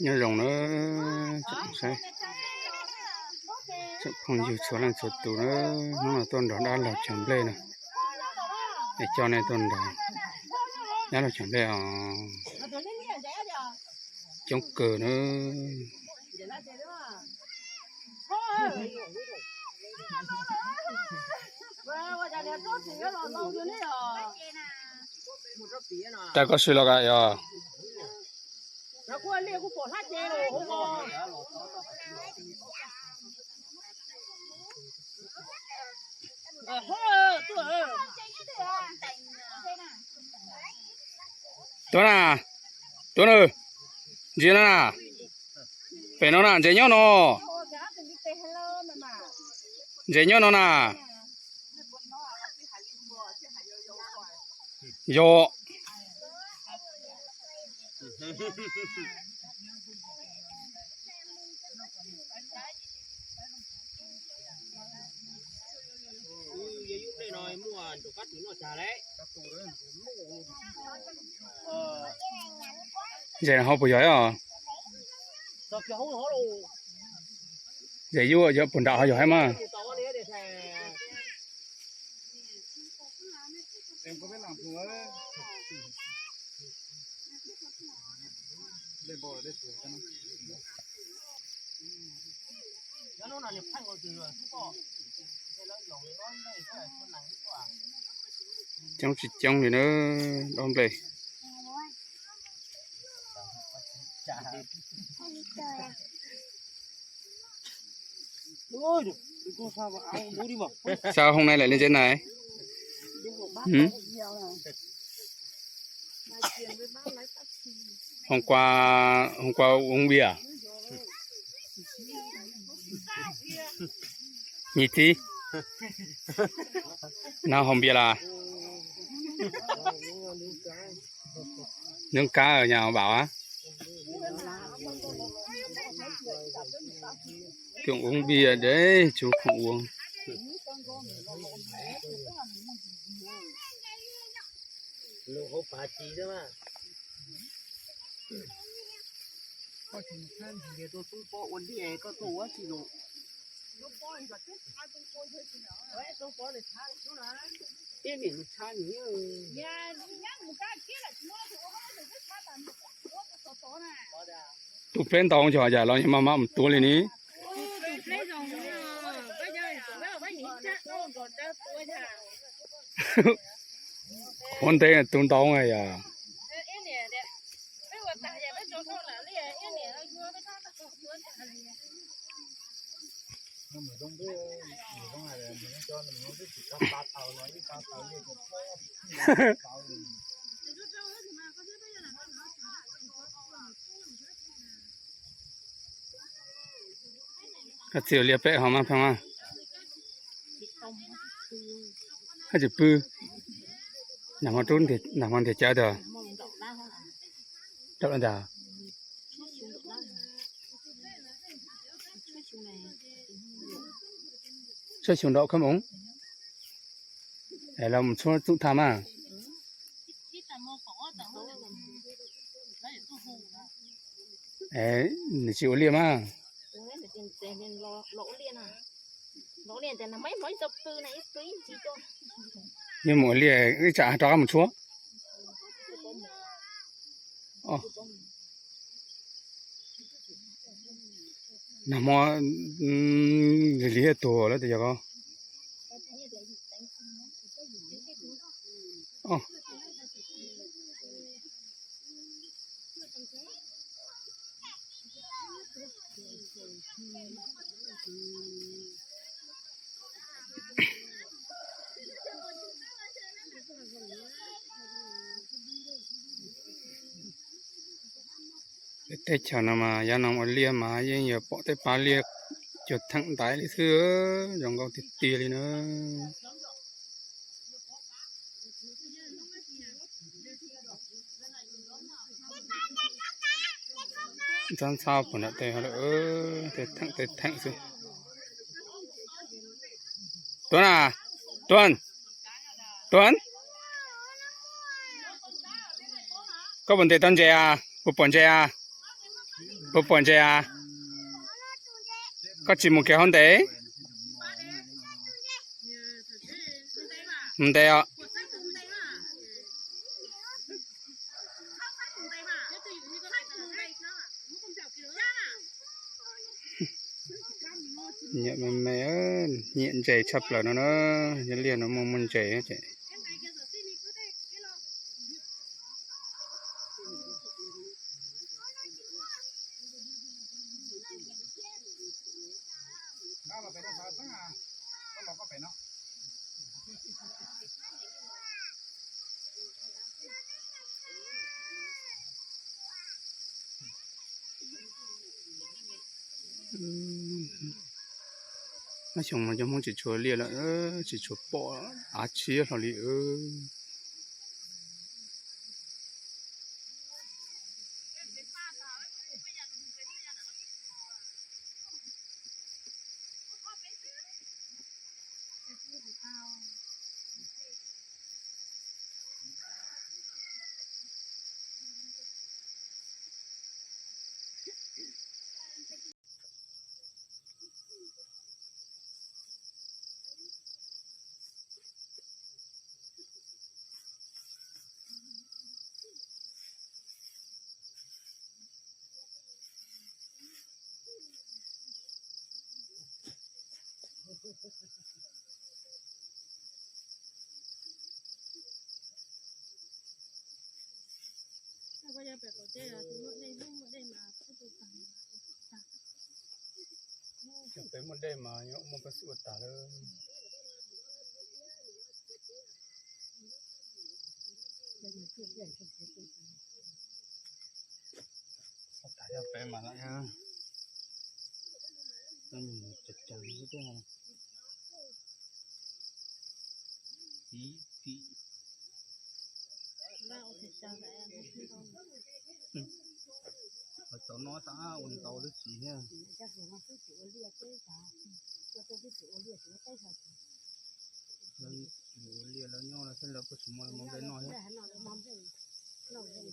Nyob zoo na, tsoom saib, tsoom phooj ywg txhua leej txhua tus na, hnub no tuaj nrog dab laug cog nplej na, es coj nej tuaj nrog dab laug cog nplej os. Coob kawg na. Tag koj swb los ka yog. Tuab na, tuab na, ntsia no na, pem no na, ntses nyob no, ntses nyob no na. Yog. Ntses hauv puas yog os? Ntses yuav yog puas nram ho yog hab mas. Coob tsis coob li na, dob nplej. Sao hôm nay lại lên trên này? Hôm qua, hôm qua uống bia à? Nhị thí. Nó không bia là nướng cá ở nhà bảo á. Không uống bia đấy, chú không uống. Tus peb ntau cov yam los maj maj mus tuav li ni. Qhuav ntev tus ntau yam. Koj txiv ua liaj peb ho mas pheej mas. Koj tsis pw. Nag hmo rub, nag hmo ntiag cawv tag. Rau ntag. Tshuab xyu nraum khab moov. Es los mus tshuab txuj thaj mas. Nws tsis ua liaj mas. Yeej mus ua liaj ib tsam rov qab mus tshuab. Nag hmo lig lig tuag lawm tias yog ko. Teb chaws no mas yav no ua liaj mas yeej yuav pom tej pab liaj cuag theem ntaiv li xwb, zoo nkauj tiag tiag li na. Ntxhab ntxhab puag nram tej, tej theem tej theem xwb. Tuan na, Tuan, Tuan. Koj puas ntes tau ntses a? Puas pom ntses a? Puas pom ntses a? Koj tsis mus kev hauv ntes? Mus ntes os. Nyiam me me, nyiam ntses tshaj plaws no na. Nyob liaj no muaj muaj ntses ces. Xyoo no cov Hmoob tsis tshua liaj lawm, tsis tshua pom av tshiab hlo li. Cov pem muaj dej mas yuav muaj koj xub ua tas lawm. Ua tas yog pem mas lawm. Cov no tab ua ntau lub tsis thiab. Ua liaj lawv nyob los thiab lawv kuj tsis muaj mus nplej noj thiab. Cov uas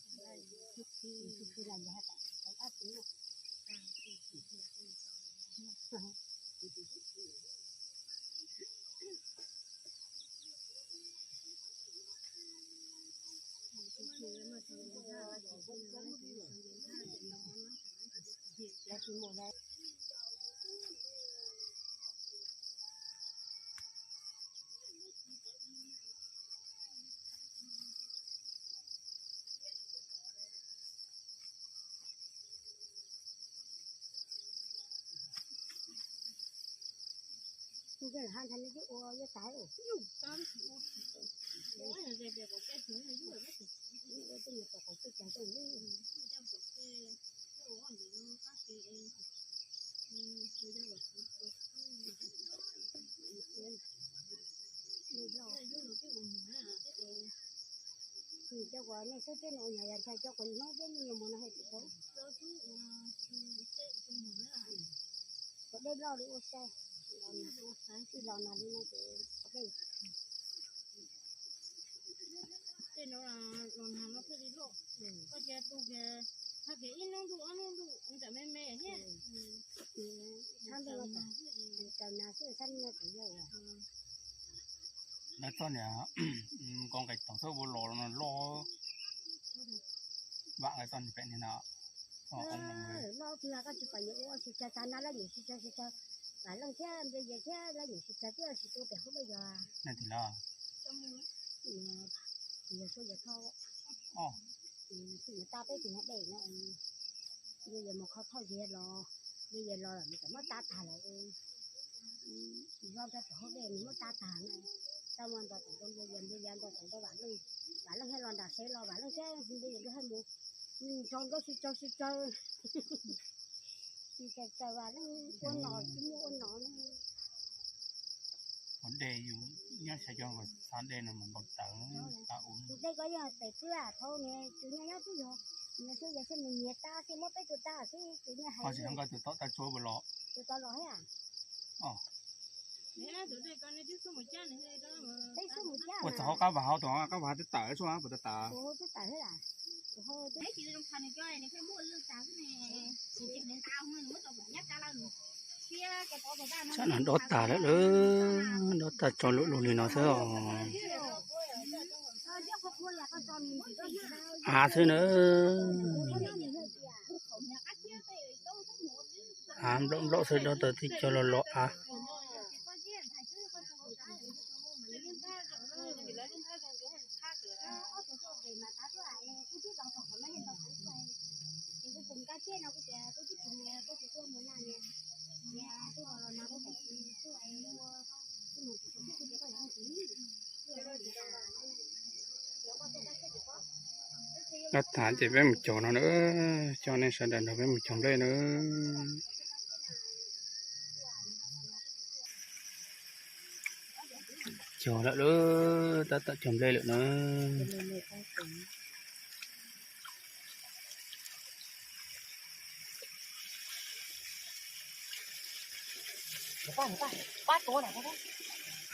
nej xub tib nus nyuam yaus ntshai cov uas hnub peb me nyuam mus no hais tias tau. Cov dej loj li ua sai, ib los no li no ces dej. Tej no los nag no thiaj li loj. Koj cia tu kiag, haj kiag ib hnub ntuj ob hnub ntuj ntawm me me thiab. Txhob ntuj los txawm nag xwb, txhob ntuj los txawm yog. Lawv txoj niam nqos nqes tog txhob ua los no loj. Vam lawv txoj niam pem ni no. Loj twg koj tsis pom nyias ua sib txawv, txav no lawv nyiam sib txawv sib txawv. Vam Leej thiab Npliaj Yas thiab lawv nyiam sib txawv twb sib tua pem hauv dej yog. Yog suab yog thauj. Tab peb tus no dej no, Npliaj Yas mus kho thauj Npliaj Yas los, Npliaj Yas los lawm nws txawm muab tab tag lawm. Zoo rau pem haub dej nws muab tab tag na. Tau mus ntos tawm rau Npliaj Yas, Npliaj Yas ntos tawm rau Vam Leej, Vam Leej thiaj los nram Xeev los, Vam Leej thiab Npliaj Yas nkawd thiaj mus nroo nkawd sib txawv sib txawv. Tsis txawv txawv Vam Leej ua nom tsis muaj ua nom. Ua dej yus nyob xyov cov uas txhob dej no mas npau taws. Tus dej ko yog pem xwb, thaum nws tus nyias nyob twb yog, nyias xwb yog xwb nws nyias tab xwb muab peb tus tab xwb tus nyias hais. Nkawd tus tom tab tsuav puas los? Tus tom los thiab. Peb xub mus cab, ua txog hauv qab vas hauv, tus qab vas twb tawm tsuav puas tawm tas? Twb tawm thiab las. Tsam no dob tas lawm lawm, dob tas tso lug lug li no xwb os. Av xwb na. Av nplaum nplaum xwb, dob tas tib co los los av. Dob tas ces peb mus cog no na, coj nej sawv daws nrog peb mus cog nplej na. Cog lawm lauj, tab tom cog nplej lawm na.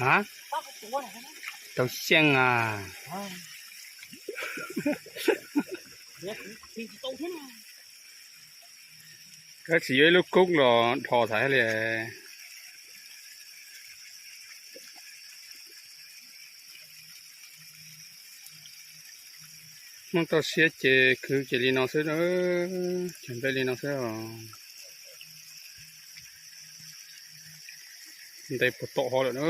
Ha, tau xyeej a. Koj tsis yuav ib lub koob los dhos thav li. Hmoob toj siab ces khwv ces li no xwb na, cog nplej li no xwb os. Nte puag tom hov lawm na.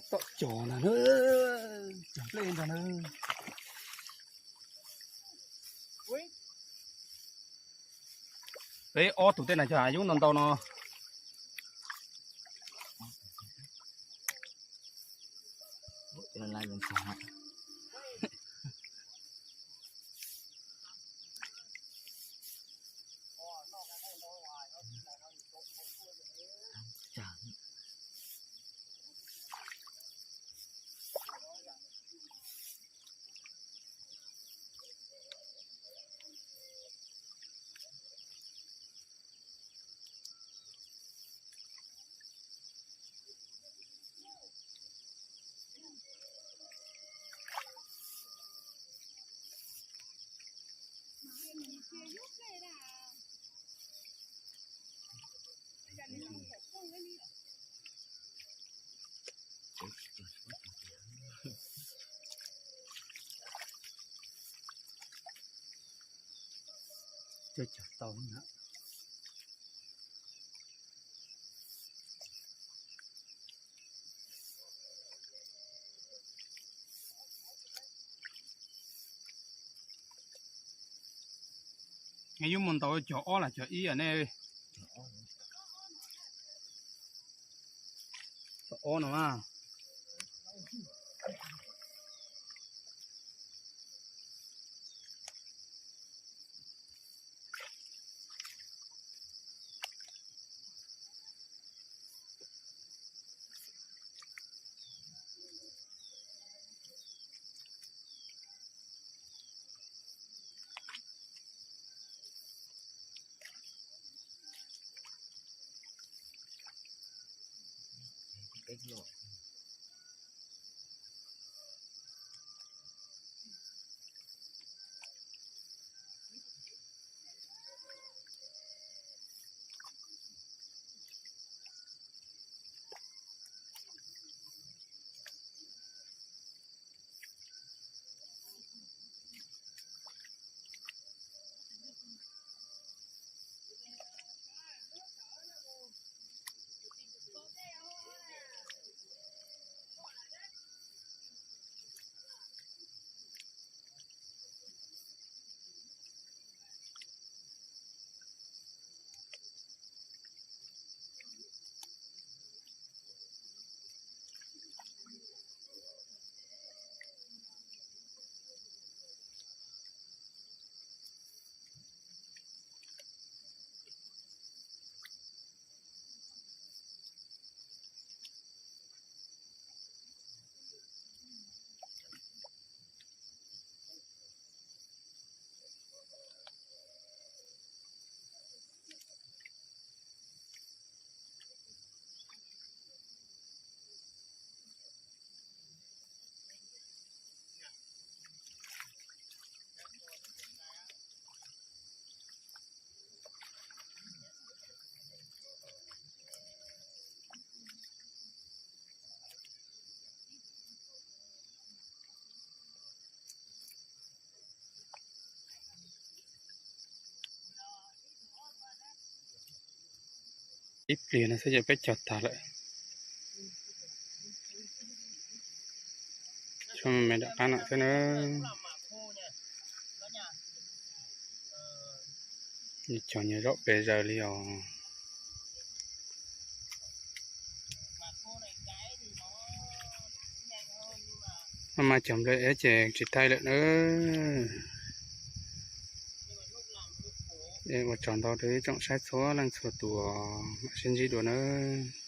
Tom cog no, cog nplej ntag na. Peb ob tug tej na cog yub ntau ntau no. Cog tau na. Yub mus ntaus cog ob los cog ib nej? Cog ob no mas. Ib pliag no xwb ces peb cog tag lawm. Tshuav me me rov qab no xwb na. Cog nyias zaum pes zaws li os. Maj mam cog nplej ces tsis taij lawm na. Ua tsaug ntau rau ib tsoom saib txhua leej txhua tus, mam sib ntsib dua nawb.